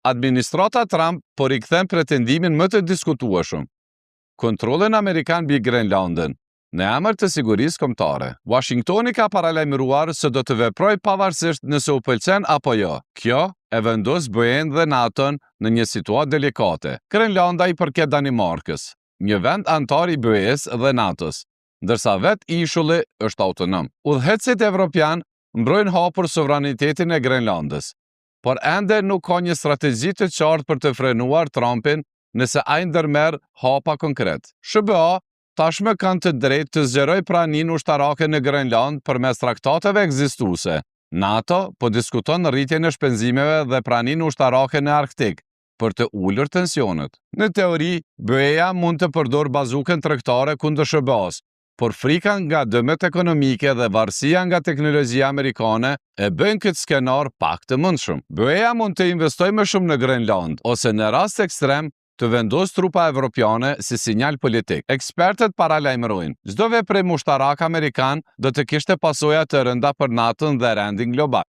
Administrata Trump po rikthen pretendimin më të diskutueshëm, kontrollin amerikan mbi Grenlandën, në emër të sigurisë kombëtare. Washingtoni ka paralajmëruar se do të veprojë pavarësisht nëse u pëlqen apo jo. Kjo e vendos BE-n dhe NATO-n në një situatë delikate. Grenlanda i përket Danimarkës, një vend anëtar i BE-së dhe NATO-s, ndërsa vetë ishulli është autonom. Udhëheqësit evropianë mbrojnë hapur sovranitetin e Grenlandës, por ende nuk ka një strategji të qartë për të frenuar Trumpin nëse ai ndërmerr hapa konkret. SHBA tashmë kanë të drejtë të zgjerojë praninë ushtarake në Grenlandë përmes traktateve ekzistuese. NATO po diskuton rritjen e shpenzimeve dhe praninë ushtarake në Arktik për të ulur tensionet. Në teori, BE-ja mund të përdorë bazukën tregtare kundër SHBA-s, por frika nga dëmet ekonomike dhe varësia nga teknologjia amerikane e bëjnë këtë skenar pak të mundshëm. BE-ja mund të investojë më shumë në Grenlandë ose në rast ekstrem të vendosë trupa evropiane si sinjal politik. Ekspertët paralajmërojnë, çdo veprim ushtarak amerikan do të kishte pasoja të rënda për NATO-n dhe rendin global.